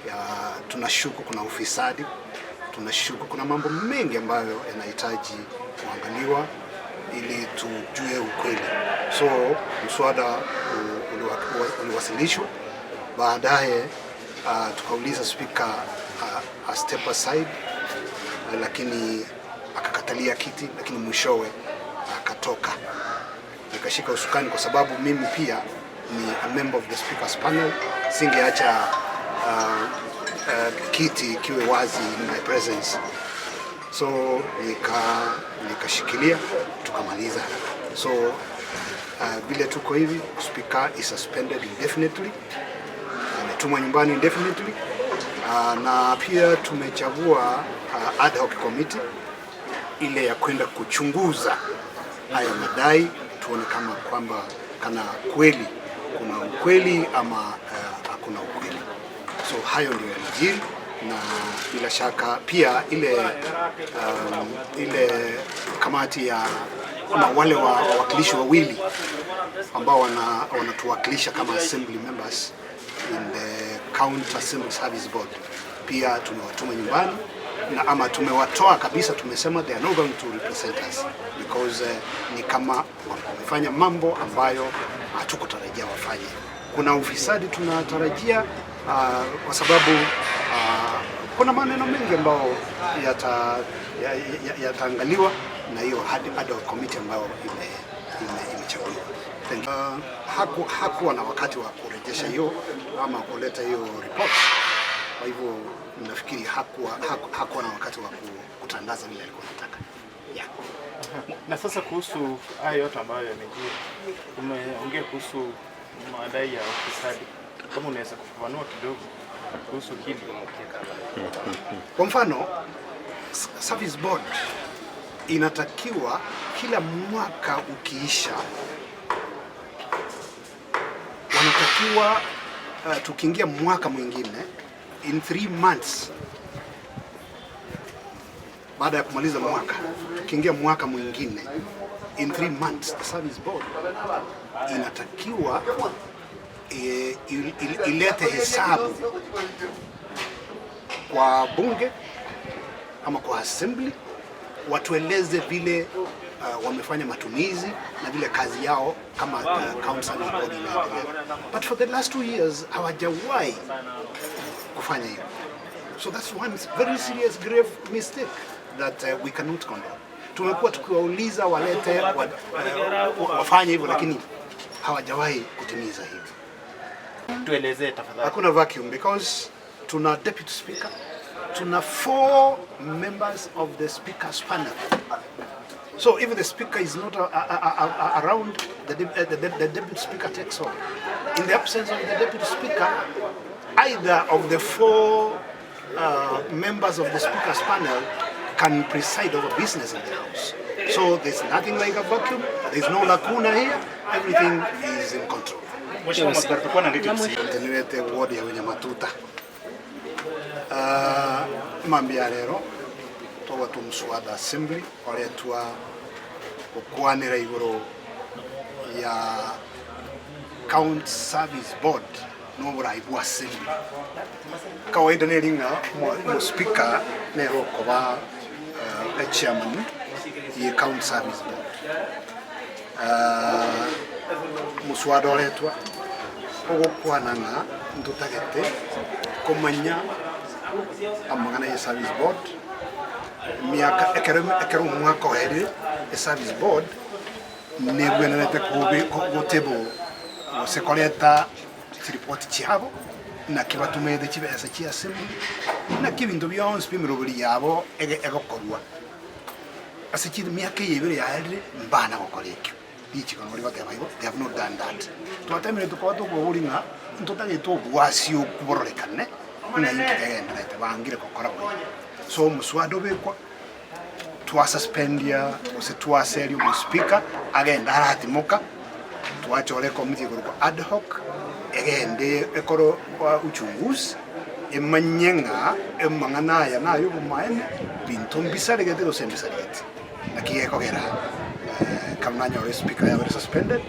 Ya, tunashuku kuna ufisadi, tunashuku kuna mambo mengi ambayo yanahitaji kuangaliwa ili tujue ukweli. So mswada uliwasilishwa baadaye, tukauliza spika a step aside, lakini akakatalia kiti, lakini mwishowe akatoka. Nikashika usukani kwa sababu mimi pia ni a member of the speakers panel, singeacha kiti kiwe wazi in my presence, so nikashikilia tukamaliza. So vile tuko hivi, speaker is suspended indefinitely, ametumwa nyumbani indefinitely. Na pia tumechagua ad hoc committee ile ya kwenda kuchunguza haya madai, tuone kama kwamba kana kweli kuna ukweli ama hakuna ukweli. So hayo ndio yanajiri, na bila shaka pia ile kamati ya ama wale wawakilishi wawili ambao wanatuwakilisha kama assembly members in the County Assembly Service Board pia tumewatuma nyumbani na ama tumewatoa kabisa. Tumesema they are not going to represent us because ni kama wamefanya mambo ambayo hatukutarajia wafanye. Kuna ufisadi tunatarajia, kwa sababu kuna maneno mengi ambayo yataangaliwa na hiyo ad hoc committee ambayo imechaguliwa. Thank you. Hakuwa na wakati wa kurejesha hiyo ama kuleta hiyo report. Kwa hivyo nafikiri hakuwa na wakati wa kutangaza vile alikuwa anataka. Yeah. Na sasa kuhusu haya yote ambayo yamejiri, umeongea kuhusu madai ya ufisadi, kama unaweza kufafanua kidogo kuhusu hili. Kwa mfano, Service Board inatakiwa kila mwaka ukiisha, wanatakiwa tukiingia mwaka mwingine in 3 months baada ya kumaliza mwaka, tukiingia mwaka mwingine in 3 months, the Service Board inatakiwa ilete hesabu kwa bunge ama kwa assembly, watueleze vile wamefanya matumizi na vile kazi yao kama County Service Board inaendelea. But for the last 2 years hawajawahi kufanya hivyo. So that's one very serious grave mistake that we cannot condone. Tumekuwa tukiwauliza walete wafanye hivyo, lakini hawajawahi kutimiza hivyo. Tuelezee tafadhali. Hakuna vacuum because tuna deputy speaker, tuna four members of the speaker's panel. So if the speaker is not around, the deputy speaker takes over. In the absence of the deputy speaker, either of the four members of the speaker's panel can preside over business in the house. So there's nothing like a vacuum. There's no lacuna here. Everything is in control. Mheshimiwa Mwadhar, tulikuwa na details. Ntenenete ward ya Wenyamatuta. Mambia rero twagwatwo muswada assembly oretwa gukwanira iguru ya County Service Board no burai bwa assembly. Kawaida nä ringa mo speaker nä rokoba a chairman ye County Service Board. Muswada oretwa ogokwana ng'a ntutagete kumanya amang'ana ya service board miaka ekero omwaka oerire, e service board nibwenerete gutebo gose koreta chiripoti chiabo naki batumete chibesa chia assembly naki ebinto bionsi bia emirobori yabo egokorwa ase miaka eye ebere yaerire mbana gokora ekio richiko nabo rigoteba igo. They have not done that. Twatemire tukorwa tukobori ng'a ntotagete obwasi okubororekane ng'a inki kegenderete bangire gokora boigo. So omuswada obekwa twasuspendia gose twaseria omospika agenda aratimoka, twachora ekomiti igoro kwa ad hoc egende ekoro kwa uchunguzi emanye ng'a emang'ana aya nayo obomaene binto mbisaregete gose mbisaregete naki gekogera kama nanyora speaker yabere suspended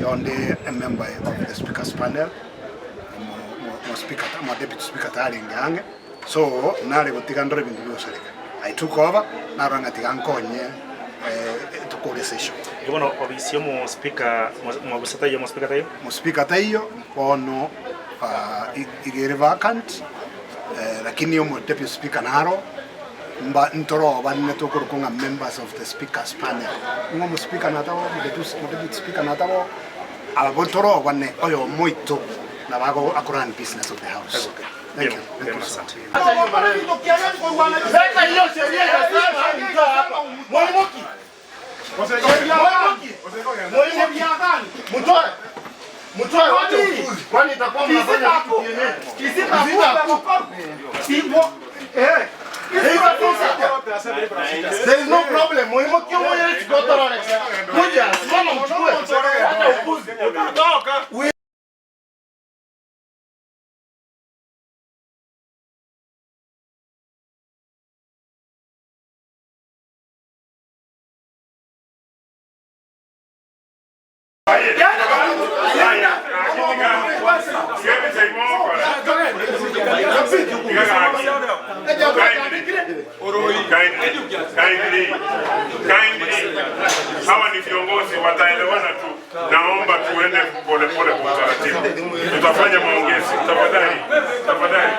yonde a member of the speakers panel. Mo speaker mo deputy speaker tarenge ange so nare gotiga ndore bintu bigosoreka. I took over naranga tiga nkonye tukore session. Bueno, obisio mo speaker mo busata yo mo speaker tayo. Mo speaker tayo ono igere vacant lakini yo mo deputy speaker naro mba ntoro banne tokoro members of the speakers panel. Ngo mo speaker natabo mo deputy speaker natabo abotoro banne oyo moito na bago akuran business of the house. Okay. Thank you. Thank you. There is no problem. Kindly. Hawa ni viongozi wataelewana tu. Naomba tuende pole pole kwa utaratibu. Tutafanya maongezi. Tafadhali. Tafadhali.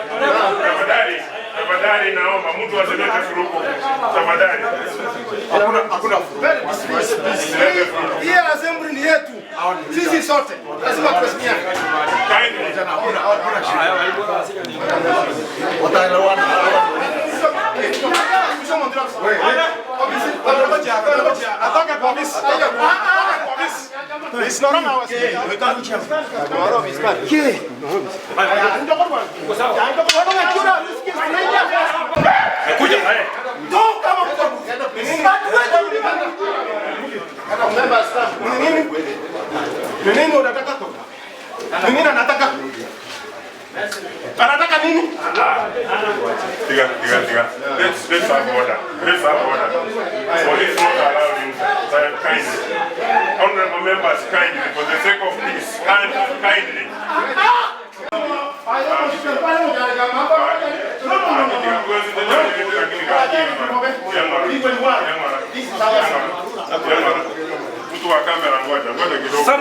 Tafadhali. Tafadhali naomba mtu asilete furugu. Tafadhali. Hakuna furugu. Hii assembly ni yetu. Sisi sote lazima tuheshimiane. Kindly. Wataelewana. Anataka nini? Tiga. Let's have order. Let's have order. Police not allowed inside. Kindly. Honorable members, kindly, for the sake of peace, and kindly. Mtu wa kamera ngoja kidogo.